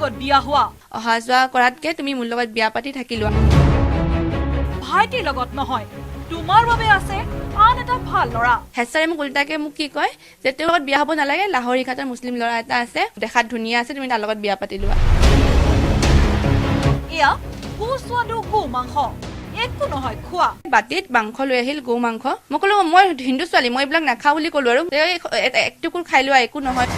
লগত বিয়া হোৱা। অহা যোৱা কৰাতকৈ তুমি মোৰ লগত বিয়া পাতি থাকি লোৱা। ভাইটিৰ লগত নহয়, তোমাৰ বাবে আছে আন এটা ভাল ল'ৰা। হেড ছাৰে মোক উল্টাকে মোক কি কয় যে তেওঁৰ লগত বিয়া হ'ব নালাগে, লাহৰীঘাটৰ মুছলিম ল'ৰা এটা আছে, দেখাত ধুনীয়া আছে, তুমি তাৰ লগত বিয়া পাতি লোৱা। এয়া সুস্বাদু গো মাংস, একো নহয় খোৱা। বাতিত মাংস লৈ আহিল, গৌ মাংস। মই ক'লো মই হিন্দু ছোৱালী, মই এইবিলাক নাখাওঁ বুলি ক'লো আৰু এক টুকুৰ খাই লোৱা, একো নহয়।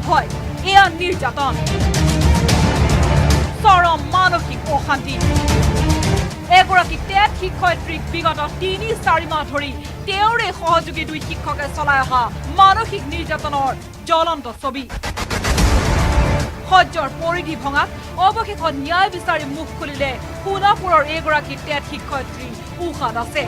হয়, এয়া নিৰ্যাতন, চৰম মানসিক অশান্তি। এগৰাকী টেট শিক্ষয়িত্ৰীক বিগত 3-4 মাহ ধৰি তেওঁৰে সহযোগী দুই শিক্ষকে চলাই অহা মানসিক নিৰ্যাতনৰ জ্বলন্ত ছবি। সহ্যৰ পৰিধি ভঙাত অৱশেষত ন্যায় বিচাৰি মুখ খুলিলে সোণাপুৰৰ এইগৰাকী টেট শিক্ষয়িত্ৰী উষা দাসে।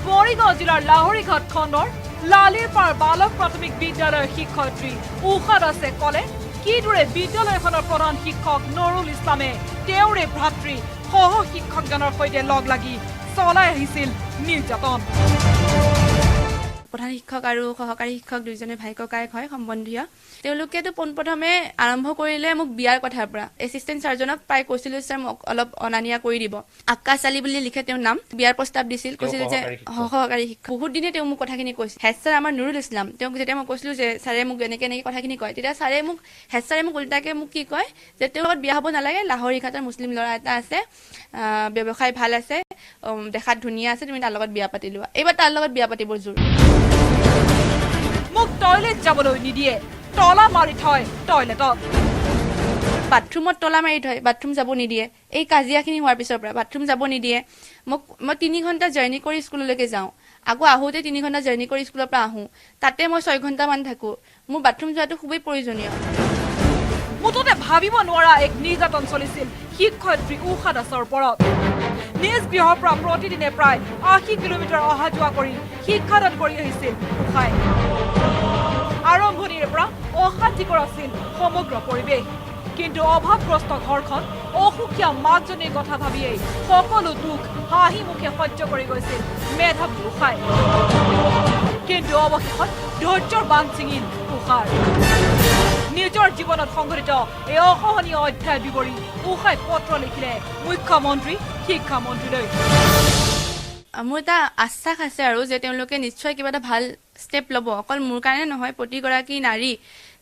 মৰিগাঁও জিলাৰ লাহৰীঘাট খণ্ডৰ লালিৰপাৰ বালক প্ৰাথমিক বিদ্যালয়ৰ শিক্ষয়িত্ৰী উষা দাসে ক'লে কিদৰে বিদ্যালয়খনৰ প্ৰধান শিক্ষক নুৰুল ইছলামে তেওঁৰে ভ্ৰাতৃ সহ শিক্ষকজনৰ সৈতে লগ লাগি চলাই আহিছিল নিৰ্যাতন। প্ৰধান শিক্ষক আৰু সহকাৰী শিক্ষক দুইজনে ভাই ককায়েক হয়, সম্বন্ধীয়। তেওঁলোকেতো পোনপ্ৰথমে আৰম্ভ কৰিলে মোক বিয়াৰ কথাৰ পৰা। এছিষ্টেণ্ট ছাৰজনক প্ৰায় কৈছিলোঁ, ছাৰ মোক অলপ অনা নিয়া কৰি দিব। আক্কাছ আলী বুলি লিখে তেওঁৰ নাম। বিয়াৰ প্ৰস্তাৱ দিছিল, কৈছিল যে সহকাৰী শিক্ষক। বহুত দিনে তেওঁ মোক কথাখিনি কৈছিল। হেড ছাৰ আমাৰ নুৰুল ইছলাম, তেওঁক যেতিয়া মই কৈছিলোঁ যে ছাৰে মোক এনেকৈ এনেকৈ কথাখিনি কয়, তেতিয়া ছাৰে মোক হেড ছাৰে মোক উল্টাকে মোক কি কয় যে তেওঁৰ লগত বিয়া হ'ব নালাগে, লাহৰীঘাটৰ মুছলিম ল'ৰা এটা আছে, ব্যৱসায় ভাল আছে, দেখাত ধুনীয়া আছে, তুমি তাৰ লগত বিয়া পাতি লোৱা। এইবাৰ তাৰ লগত বিয়া পাতিব জোৰ। মোক টয়লেট যাবলৈ নিদিয়ে, তলা মাৰি থয় টয়লেটত। বাথৰুমত তলা মাৰি থয়, বাথৰুম যাব নিদিয়ে। এই কাজিয়াখিনি হোৱাৰ পিছৰ পৰা বাথৰুম যাব নিদিয়ে মোক। মই 3 ঘণ্টা জাৰ্ণি কৰি স্কুললৈকে যাওঁ, আকৌ আহোঁতে 3 ঘণ্টা জাৰ্ণি কৰি স্কুলৰ পৰা আহোঁ, তাতে মই 6 ঘণ্টামান থাকোঁ। মোৰ বাথৰুম যোৱাটো খুবেই প্ৰয়োজনীয়। মুঠতে ভাবিব নোৱাৰা এক নিৰ্যাতন চলিছিল শিক্ষয়িত্ৰী উষা দাসৰ ওপৰত। নিজ গৃহৰ পৰা প্ৰতিদিনে প্ৰায় 80 কিলোমিটাৰ অহা যোৱা কৰি শিক্ষাদান কৰি আহিছিল উষাই। আৰম্ভণিৰে পৰা অশান্তিকৰ আছিল সমগ্ৰ পৰিৱেশ। কিন্তু অভাৱগ্ৰস্ত ঘৰখন, অসুখীয়া মাকজনীৰ কথা ভাবিয়েই সকলো দুখ হাঁহি মুখে সহ্য কৰি গৈছিল মেধাৱী উষাই। কিন্তু অৱশেষত ধৈৰ্যৰ বান্ধ ছিঙিল উষাৰ। নিজৰ জীৱনত সংঘটিত এই অসহনীয় অধ্যায় বিৱৰি উষাই পত্ৰ লিখিলে মুখ্যমন্ত্ৰী, শিক্ষামন্ত্ৰীলৈ। মোৰ এটা আশ্বাস আছে আৰু যে তেওঁলোকে নিশ্চয় কিবা এটা ভাল ষ্টেপ ল'ব। অকল মোৰ কাৰণে নহয়, প্ৰতিগৰাকী নাৰী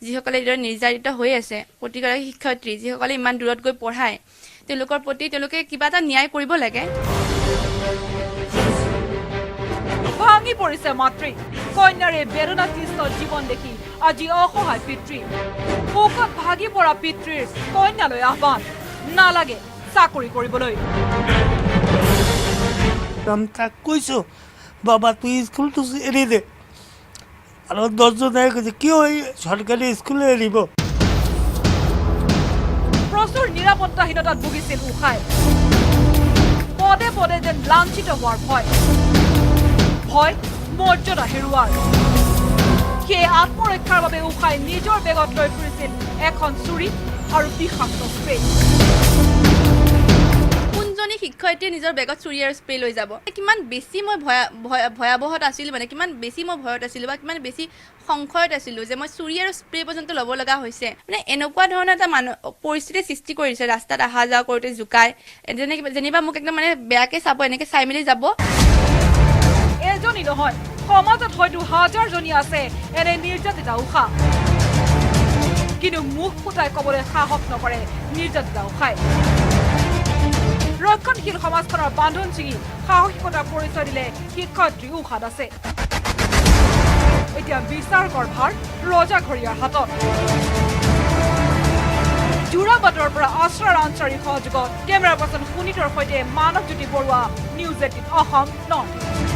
যিসকলে এইদৰে নিৰ্যাতিত হৈ আছে, প্ৰতিগৰাকী শিক্ষয়িত্ৰী যিসকলে ইমান দূৰত গৈ পঢ়ায়, তেওঁলোকৰ প্ৰতি তেওঁলোকে কিবা এটা ন্যায় কৰিব লাগে। ভাঙি পৰিছে মাতৃ, কন্যাৰে বেদনাক্লিষ্ট জীৱন দেখি আজি অসহায় পিতৃ। শোকত ভাগি পৰা পিতৃৰ কন্যালৈ আহ্বান, নালাগে চাকৰি কৰিবলৈ। আমি তাক কৈছোঁ, বাবা তুই স্কুলটো এৰি দে। আৰু 10জনে কৈছে কিয় এই চৰকাৰী স্কুলে এৰিব। প্ৰচুৰ নিৰাপত্তাহীনতাত ভুগিছিল উষাই। পদে পদে যেন লাঞ্ছিত হোৱাৰ ভয়, ভয় মৰ্যাদা হেৰুৱাৰ। সেয়ে আত্মৰক্ষাৰ বাবে উষাই নিজৰ বেগত লৈ ফুৰিছিল এখন চুৰি আৰু বিষাক্ত স্প্ৰে। কোনজনী শিক্ষয়িত্ৰীয়ে নিজৰ বেগত চুৰি আৰু স্প্ৰে লৈ যাব? কিমান বেছি মই ভয়াৱহত আছিলোঁ, মানে কিমান বেছি মই ভয়ত আছিলোঁ বা কিমান বেছি সংশয়ত আছিলোঁ যে মই চুৰি আৰু স্প্ৰে পৰ্যন্ত ল'ব লগা হৈছে। মানে এনেকুৱা ধৰণৰ এটা মানুহ পৰিস্থিতিৰ সৃষ্টি কৰিছে। ৰাস্তাত অহা যোৱা কৰোঁতে জোকাই, যেনিবা মোক একদম মানে বেয়াকৈ চাব, এনেকৈ চাই মেলি যাব। এজনী নহয়, সমাজত হয়তো হাজাৰজনী আছে এনে নিৰ্যাতিতা উষা। কিন্তু মুখ ফুটাই ক'বলৈ সাহস নকৰে নিৰ্যাতিতা উষাই। ৰক্ষণশীল সমাজখনৰ বান্ধোন ছিঙি সাহসিকতাৰ পৰিচয় দিলে শিক্ষয়িত্ৰী উষা দাসে। এতিয়া বিচাৰকৰ ভাৰ ৰজাঘৰীয়াৰ হাতত। যোৰাবাটৰ পৰা আশ্ৰাৰ আনচাৰীৰ সহযোগত কেমেৰা পাৰ্চন সুনীতৰ সৈতে Manabjyoti Baruah, news 18 Assam north east.